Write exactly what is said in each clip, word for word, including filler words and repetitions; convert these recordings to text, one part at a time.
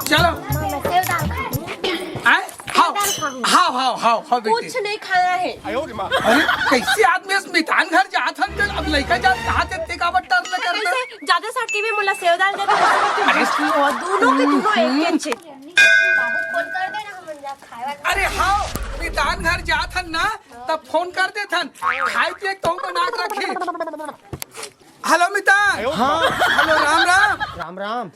चलो। मामा, सेव दाल खाऊं। आय? हाव, दाल खाऊं। हाव, हाव, हाव, हाव, बेटी। कुछ नहीं खाया है। अरे, कैसे आदमी अस मितान घर जात हन, त अब लइका जात कहा थे, ते काबर टरले करते? कैसे? जाते साथ के भी मोला सेव दाल देते, वैसे भी तुम अरे, दोनों के दोनों एक के अच्छे। बाबू फोन कर देना, हम जा खाए वाला। अरे, हाव, मितान घर जात हन ना, तब फोन कर देथन, खाए पिए के तहूं बना के रखे। हेलो मितान। हाँ। हेलो, राम राम। राम राम।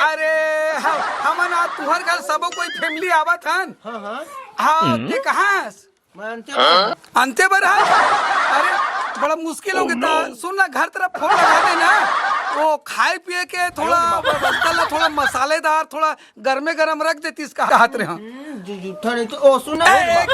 अरे, हम, हमन आज तुहर घर सबो कोई फैमिली आवत हन। हाँ, हाँ। हाँ, ते कहाँ हस? मैं अंते बर। अंते बर हस? अरे, बड़ा मुश्किल हो गया। सुन ना, घर तरफ फोन लगा देना। वो खाए पिए के थोड़ा व्यवस्था ला, थोड़ा मसालेदार, थोड़ा गरमे गरम रख देतिस का हाथ रे, हाँ। हम्म, जू-, जूठा नहीं तो, ओ, सुन ना। ए, ए,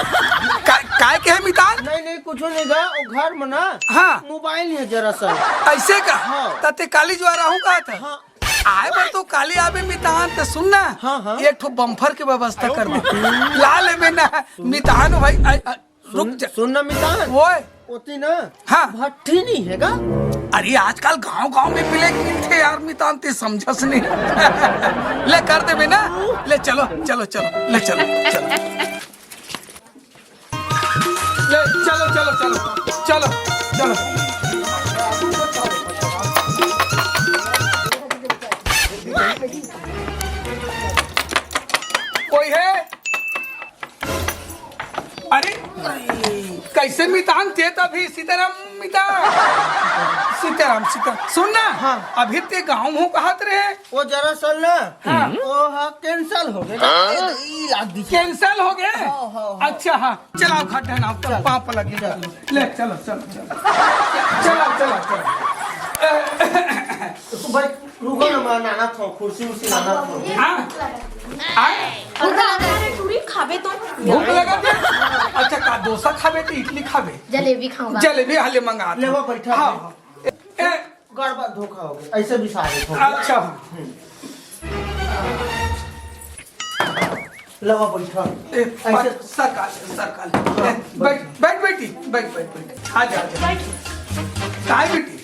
का-, काय के है मितान? नहीं, नहीं, कुछ नहीं गा, वो घर में ना हाँ। मोबाइल है जरा सा। ऐसे का? हाँ। त ते काली जुआर आहूं का था? हाँ। आए बर तो काली आबे मितान, त सुन ना। हाँ, हाँ। एक ठो बम्फर के व्यवस्था कर दे। ला लेबे ना, मितान भाई, आ, आ, रुक सुन, जा। सुन ना मितान। ओए। ओती ना हाँ। भट्ठी नहीं है गा? अरे आजकल गांव-गांव में ब्लैक मिलथे यार, मितान ते समझस नहीं। ले कर देबे ना। ले चलो, चलो, चलो, ले चलो, चलो। ले चलो, चलो, चलो, चलो, चलो। कोई है? अरे, कैसे मितान ते तभी? सीताराम मितान। सीताराम, सीताराम। सुन ना, हाँ। अभी ते गाँव हूँ कहत रहे। वो जरा सल ना, हाँ। वो हाँ, cancel हो गया। हाँ? ये लाग दी। Cancel हो गया? हाँ, हाँ, हाँ। अच्छा, हाँ। चलाओ, खड्डा ना, चल। पाँव लगे। चल। ले, चलो, चलो, चलो। चलो, चलो, चलो। तो भाई, रुको ना, मैं लाना था, कुर्सी उर्सी लाना था। हाँ? हाँ? भूख लगा है, टूरी खाबे तो। भूख लगा थे? अच्छा, का डोसा खाबे तो इडली खाबे? जलेबी खाऊंगा। जलेबी हाले मंगा ले, वो बैठा हाँ, है। हाँ। ए, गड़बड़ धोखा हो गया, ऐसे भी सारे धोखा। अच्छा। हम्म। लवा बैठा। ए, ऐसे सरकार, सरकार। हाँ, ए, बैठ, बैठ बेटी, बैठ, बैठ, बैठ। आ जा, आ जा। बैठ। काय बेटी?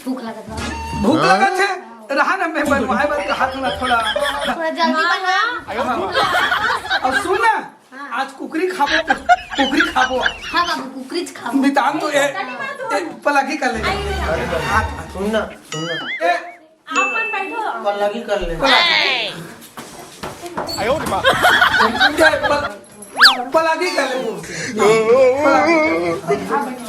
भूख लगत बा। भूख लगत है? रहा ना, मैं बनवाए बर कहा थोड़ा, थोड़ा। थोड़ा जल्दी बना। हाँ। और सुन ना, हाँ। आज कुकरी खाबो, कुकरी खाबो। हाँ बाबू, कुकरी खाबो। मितान तो ए, ए, पलागी कर ले। हाथ, हाथ। सुन ना, सुन ना। ए, आप मन बैठो। पलागी कर ले। पलागी। ए, पल-, पलागी कर ले मुंह से। पलागी कर ले।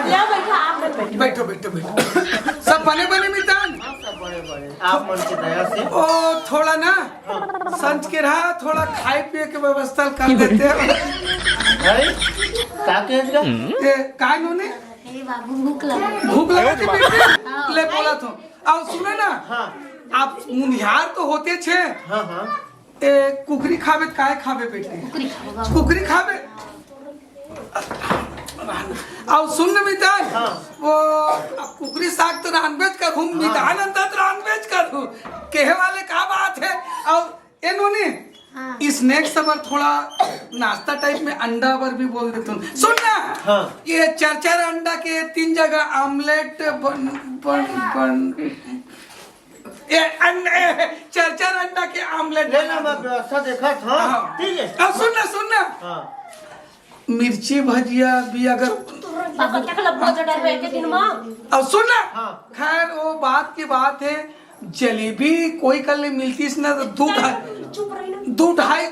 ले बैठो, आप मन बैठो। बैठो, बैठो, बैठो। सब बने बने मितान? हाँ, सब बड़े बड़े। आप मन के दया से। ओ, थोड़ा ना, हाँ। संझ के रहा, थोड़ा खाए पिए के व्यवस्था कर देते हैं। भाई, का कहे इसका? ए, काय नोनी? हे बाबू, भूख लगा। भूख लगा थी बेटी? हाँ। ले बोला तो। आओ सुने ना। हाँ। आप मुनिहार तो होते छे। हाँ, हाँ। ए, कुकरी खाबे त काय खाबे बेटी? कुकरी खाबो बाबू। कुकरी खाबे? आओ सुन ना मितान। हाँ। वो अब कुकरी साग तो रांधबेच करहूँ, हाँ। मितान अंदर तो रांधबेच करहूँ। कहे वाले का बात है? और ए नोनी, हाँ। Snacks बर थोड़ा नाश्ता type में अंडा बर भी बोल देते हूँ। सुन ना, हाँ। ये चार चार अंडा के तीन जगह omelette बन, बन, बन, ये अंडे, चार चार अंडा के omelette ले ना, बना मैं दो। व्यवस्था देखा था। हाँ। ठीक है। अब सुन ना, सुन ना। हाँ। मिर्ची भजिया भी अगर बाबा, तक लब्बो जो डर रहे के दिन में। अब सुन ना। हाँ। खैर, वो बात की बात है, जलेबी कोई कल नहीं मिलती इसने तो दू ढाई, चुप रही ना। दू ढाई,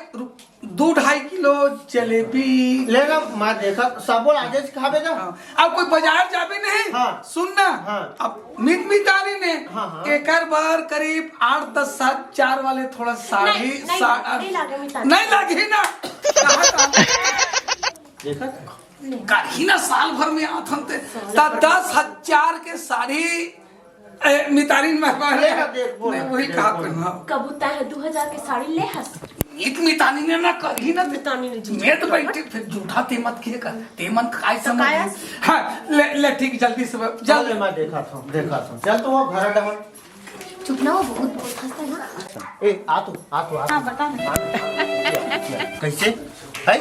दू ढाई किलो जलेबी। लेगा, मैं देखा, सबो आजे से खाबे ना। हाँ। अब कोई बाजार जाबे नहीं। हाँ। सुन ना। हाँ। अब मित मितानी ने हाँ, हाँ। एकर बर करीब आठ दस सात चार वाले थोड़ा साड़ी, नहीं, नहीं, सा-, नहीं लागे मितानी। नहीं लागे ना। कहा था? देखा था? करही ना साल भर में आथन ते। ता दस हजार के साड़ी, ए, मितानी में पहले। देखा, देख, बोला, नहीं, वही देख, कहा बोला। पहनवा। कबूता है दो हजार के साड़ी ले हस। एक मितानी ने ना करही ना। मितानी ने जी। मैं तो बैठी, फिर जूठा ते मत किए कर। ते मन काय तो समझ। काया? हाँ, ले, ले, ठीक, जल्दी से, चल, जल्दी। मैं देखा था, देखा था। चल, तो वो घर डहर। चुप ना हो, बहुत बोलता है ना। ए, आ तो, आ तो, आ तो। हाँ, बता ना। कैसे? है?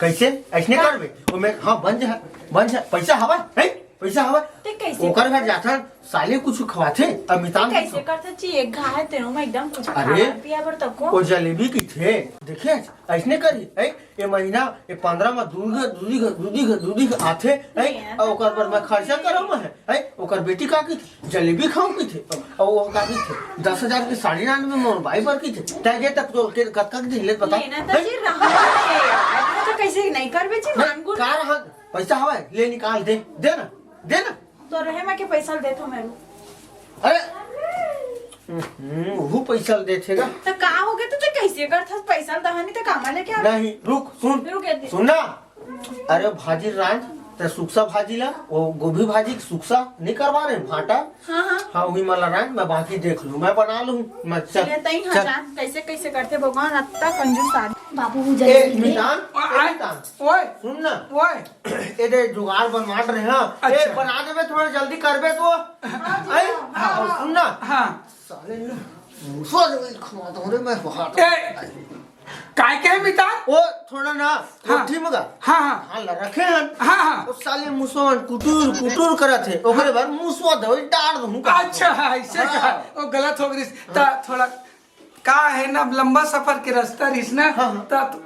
कैसे? ऐसने करबे? ओ मैं, हाँ, बन जा, बन जा। पैसा हवा? है? पैसा हवय। ते कैसे ओकर घर जाथन, साले कुछ खवाथे, अमिताभ कैसे करथे जी? एक घा है तेनो में एकदम कुछ अरे, खाए पिए बर तको। वो जलेबी की थे, देखे, ऐसने करी, ऐ, ये महीना, ये पंद्रह में दू घ-, दू घ-, दू घ-, दू घ आथे, ऐ, नहीं, और ओकर पर मैं खर्चा करम है, ऐ, ओकर बेटी का की थे, जलेबी खाऊं की थे, और वो का की थे, दस हजार की साड़ी लाने में मोर भाई पर की थे, तय जे तक तो के कतका की थे, ले बता। लेना तो हैं? जी रहा है यार, इतना तो कैसे नहीं करबे जी, नहीं, मानगुन। का रहा, पैसा हवय, ले निकाल दे, दे ना, दे ना। तो रहे मैं के पैसा ल देथो मैं। अरे, हम्म, वो पैसा ल देथे गा। तो का हो गया? तो ते कैसे करथस? पैसा ल दहा नहीं तो कामा लेके आ? नहीं, रुक, सुन। रुक, ये दे। सुन ना। अरे, भाजी रांध, ते सुकसा भाजी ला, वो गोभी भाजी के सुकसा नहीं करवा रहे, भाटा? हाँ, हाँ। हाँ, वही मला रांध, मैं बाकी देख लूँ, मैं बना लूँ, मैं चल, चलिए, तई हाँ चल। रांध, कैसे, कैसे करथे भगवान, अत्ता कंजूस आदमी। बाबू, वो ए, जलेबी दे। मितान, आ, ए, आ, मितान, ओए। सुन ना। ओए। ए दे जुगाड़ बनवात रहे, हाँ। अच्छा। ए, बना देबे, थोड़ा जल्दी करबे तो। हाँ, जी, आई? हाँ, हाँ, हाँ। सुन ना। हाँ। साले ने मुसवा देबे, खवा दो रे, मैं हाथ ए, काय के है मितान? ओ, थोड़ा ना, हाँ। कोठी में गा। हाँ, हाँ। हाँ, ला रखे हन। हाँ, हाँ। ओ साले मुसवा कुटुर, कुटुर करत हे। ओकरे हाँ। बर मुसवा दवाई डाल दूँ का। अच्छा, हाँ, ऐसे हाँ। का। ओ, गलत हो गइस। हाँ। ता थोड़ा का है ना, लंबा सफर के रास्ता रहिस ना, हाँ, हाँ। त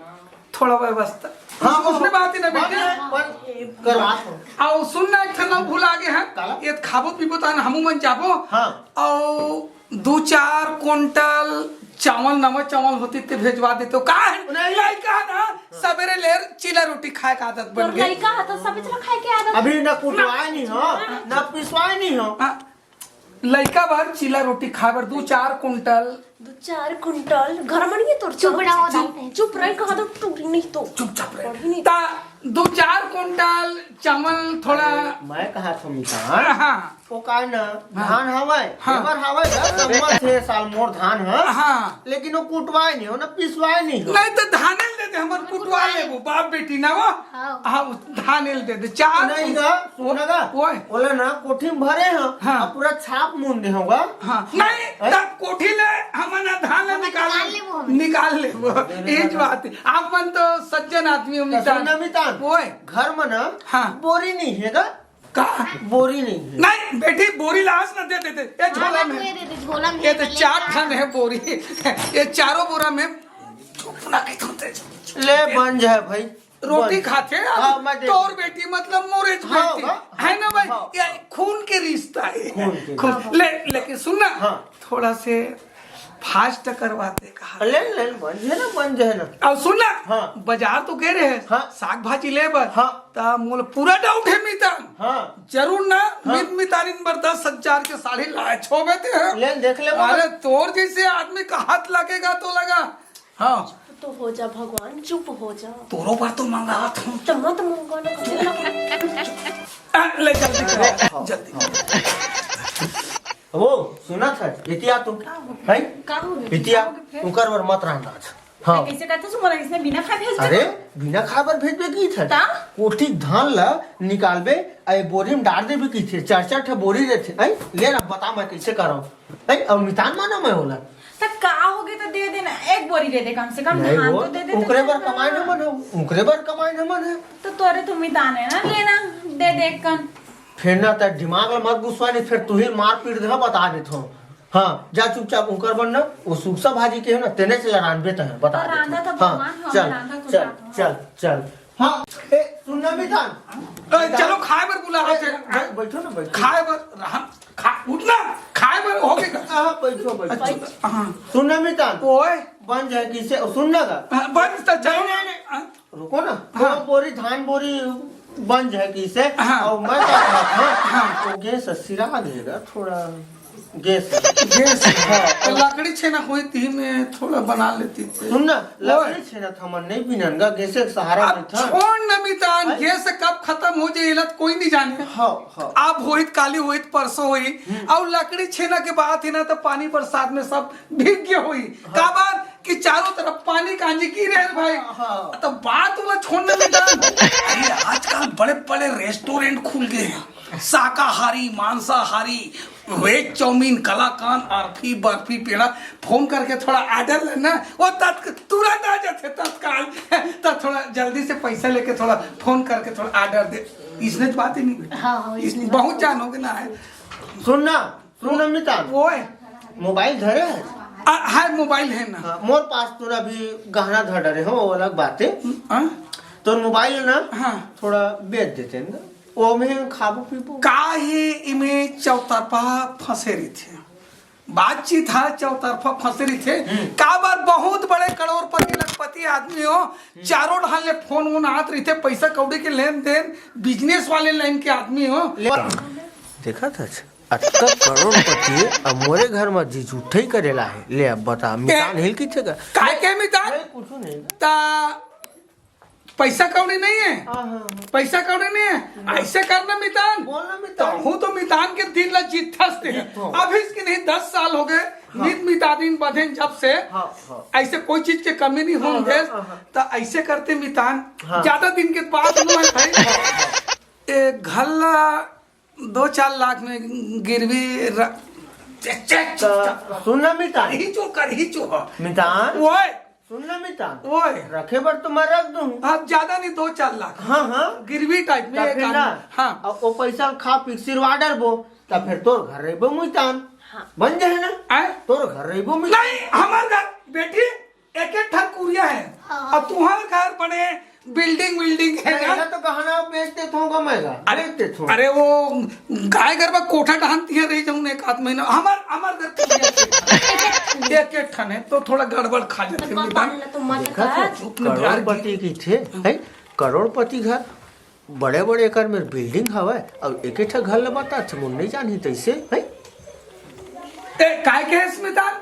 थोड़ा व्यवस्था। हाँ, उसने बात ही ना बात बेटा। है, पर करवा दो। आओ सुन ना, एक ठन भुला गे हैं। काला? ये खाबो पीबो त हमू मन जाबो। हाँ। आओ दू चार कुंटल चावल, नवा चावल होती ते भेजवा देते। का है? नहीं। लइका ना, सबेरे लेर चीला रोटी खाए का आदत बन तोर गई। लइका ह तो सबेरे चीला खाए के आदत। अभी ना कुटवाए नहीं हो, ना पिसवाए नहीं हो। हाँ। लइका बर चीला रोटी खाए बर दू चार कुंटल। दू चार कुंटल घर में नहीं है तोर चुप चावल? रहो, चुप, दादा। चुप रहे, कहा तो टूरी नहीं तो। चुपचाप रहे। पढ़ी नहीं। ता दू चार कुंटल चावल थोड़ा। मैं कहा था मितान, हाँ। वो का ना, हाँ। धान हवय, हाँ। एबर हवय, दस नंबर छह साल मोर धान है। हाँ। लेकिन वो कुटवाए नहीं हो ना, पिसवाए नहीं हो। नहीं तो धाने ले दे, हमर कुटवा लेबो, बाप बेटी ना वो। हाँ। हाँ, उस धाने ले दे दे, चार नहीं कुंटल। गा, सुन ना गा। ओए। ओला ना कोठी में भरे हैं, हाँ। अब पूरा छाप मुन दे होगा। हाँ। नहीं, हैं? तब कोठी ले, हमन ना धान ले हमन निकाल, निकाल लेबो हमन। निकाल लेबो। अरे यही बात है। आप मन तो सज्जन आदमी हो, तो मितान। सुन ना मितान। ओए। घर में ना हाँ। बोरी नहीं है गा? का? बोरी नहीं है। नहीं, बेटी, बोरी लास ना दे दे दे। ए, झोला हाँ, में। दे दे दे, झोला में ये है, तो ले चार ले। ठन है बोरी। ये चारों बोरा में चुप ना के धोते। ले, बन जाए भाई। रोटी बन। खाते हैं हाँ, मैं दे तोर बेटी, मतलब मोरे ज हाँ, बेटी। हाँ, है ना भाई? हाँ। ये खून के रिश्ता है। खून के खून। रिश्ता। ले, लेकिन सुन ना, हाँ। थोड़ा से फास्ट करवाते कहा। ले, ले, बन जाए ना, बन जाए ना। अब सुन ना, हाँ। बाजार तो गए रहे, हाँ। साग भाजी ले बर। हाँ। ता मोला पूरा डाउट है मितान। हाँ। जरूर ना, हाँ। मित मितानिन बर दस हजार के साड़ी लाए छोबे ते हैं। ले, देख ले, अरे, तोर जैसे आदमी का हाथ लगेगा तो लगा। हाँ। चुप तो हो जा भगवान, चुप हो जा। तोरो बर तो मंगावत हूँ। तो मत मंगवा ना, कुछ ना। आ, ले जल्दी कर, हाँ, जल्दी। हाँ। वो सुना था, एती आ तू। का हो गया? हैं? का हो गया? एती आ, का हो गया फिर? ओकर बर मत रहना आज। हाँ। कैसे कहते सुमन, इसने बिना खाए भेज दे? अरे, बिना खाए बर भेजबे की था? ता? कोठी धान ला निकालबे, ए बोरी में डाल देबे की थे, चार चार ठा बोरी रहते। हैं? ले ना, बता मैं कैसे करम। हैं? अब मितान माना मैं होला। त का हो गया तो दे देना, एक बोरी दे दे कम से कम, नहीं धान वो, तो दे दे, तो ओकरे बर चल कमाए ना। न मन हो, ओकरे बर कमाए न मन है। तो तोरे तो मितान है ना, लेना, दे दे कन। फिर ना त दिमाग ला मत घुसवा, नहीं फिर तू ही मार पीट देहा, बता देत हो। हाँ, जा चुपचाप उनकर बर ना, वो सुकसा भाजी के है ना, तेने से लड़ानबे तहे, बता तो देत हो। रांधा तो हाँ, भगवान, हम चल, रांधा तो चल, जात हो। चल, चल। हाँ, ए, सुन ना मितान। ए, चलो खाए बर बुला ए, थे। बै-, बैठो ना, बैठो। खाए बर, हम खा, उठ ना, खाए बर हो गए। हाँ, बैठो, बैठो। अच्छा, हाँ। सुन ना मितान। ओए। बन जाए किसे, सुन ना गा। हाँ, बन तो चलो। नहीं, नहीं, नहीं। हाँ। रुको ना, हाँ। थोड़ा बोरी, धान बोरी बन जाए किसे, हाँ। और मैं क्या कहता हूँ, हाँ। वो गैस सिरा देगा थोड़ा, गैस। गैस। हाँ। तो लकड़ी छेना होई ती में थोड़ा बना लेती थे। सुन ना, ओए। लकड़ी छेना था मन नहीं बिनन गा, गैस के सहारा अब में था। छोड़ ना मितान, हैं? गैस कब खत्म हो जाए, ये लत कोई नहीं जाने। हाँ, हाँ। अब होइत, काली होइत, परसों होई, हम्म। और लकड़ी छेना के बात है ना, तो पानी बरसात में सब भीग गए होई। हाँ। काबर कि चारों तरफ पानी कांजी की रहे भाई। हाँ। तो बात वाला छोड़ने में जान। अरे आजकल बड़े बड़े रेस्टोरेंट खुल गए हैं, शाकाहारी, मांसाहारी, वेज चाउमीन, कलाकांद, अर्फी बर्फी पेड़ा। फोन करके थोड़ा ऑर्डर लेना, वो तत्क-, तुरंत आ जाते तत्काल। तो थोड़ा जल्दी से पैसा लेके थोड़ा फोन करके थोड़ा ऑर्डर दे। इसने तो बात ही नहीं बेटा। हाँ, हाँ, इसने बहुत जान हो गए ना है। सुन ना, सुन ना मितान। वो है। मोबाइल धरे है? आ, है, मोबाइल है ना। हाँ, मोर पास तोर अभी गहना धर डरे हो, वो अलग बात है। हाँ? तोर मोबाइल ना, हाँ। थोड़ा बेच देते हैं ना, वो में खाबो पीबो। का ही इमे चौतरफा फंसे रही थे। बातचीत ह चौतरफा फंसे रहिथे। काबर बहुत बड़े करोड़पति लखपति आदमी हो, चारों ढाल ले फोन वोन आत रहिथे, पैसा कौड़ी के लेन देन, बिजनेस वाले लाइन के आदमी हो। ले, देखा था, अतका करोड़पति अब मोरे घर म जी झूठे ही करेला है। ले अब बता, मितान हिल की थे का? काय के मितान? नहीं, कुछ नहीं। ता पैसा कौड़ी नहीं है। हाँ, हाँ, हाँ। पैसा कौड़ी नहीं है। ऐसे करना मितान। बोलना मितान। तहूँ तो मितान के दिल ला जीतथस ते। जीतो। अभी इसके नहीं, दस साल हो गए। हाँ। नित मितादिन बधेन जब से। हाँ, हाँ। ऐसे कोई चीज के कमी नहीं होन देस। हाँ, हाँ। तो ऐसे करते मितान। हाँ। ज्यादा दिन के बात नहीं है भाई। ए, घर ला दो चार लाख में गिरवी र-, चे-, चे-, चे-, तो सुन ना मितान। करही चो, करही चो। मितान। ओए। सुन ना मितान। ओए। रखे बर तो मैं रख दूँ। हाँ, ज्यादा नहीं, दो चार लाख। हाँ, हाँ। गिरवी टाइप में तब एक फिर आदमी। ना, हाँ। अब वो पैसा खा पी के सिरवा डरबो, तब फिर तोर घर रहिबो मितान। हाँ। बन जाए ना। आए? तोर घर रहिबो मितान। नहीं, हमार घर, बेटी, एक एक ठन कुरिया है। हाँ। अब तुम्हार घर बने बिल्डिंग विल्डिंग है ना? तो गहना बेच देत होगा मैं गा। अरे, बेच देत होगा। अरे वो गाय गरवा कोठा डहान तिहा रही जाऊँ एक आध महीना। हमार, हमार घर कुरिया है। एक एक ठन है तो थोड़ा गड़बड़ खा जाते हैं। देखा तो, चुप न बैठ करोड़पति की थे, है? करोड़पति घर, बड़े बड़े एकर में बिल्डिंग हवय, अब एक एक ठन घर ल बता थे, मुन नहीं जानी तैसे, है? ए, काय के है स्मिता?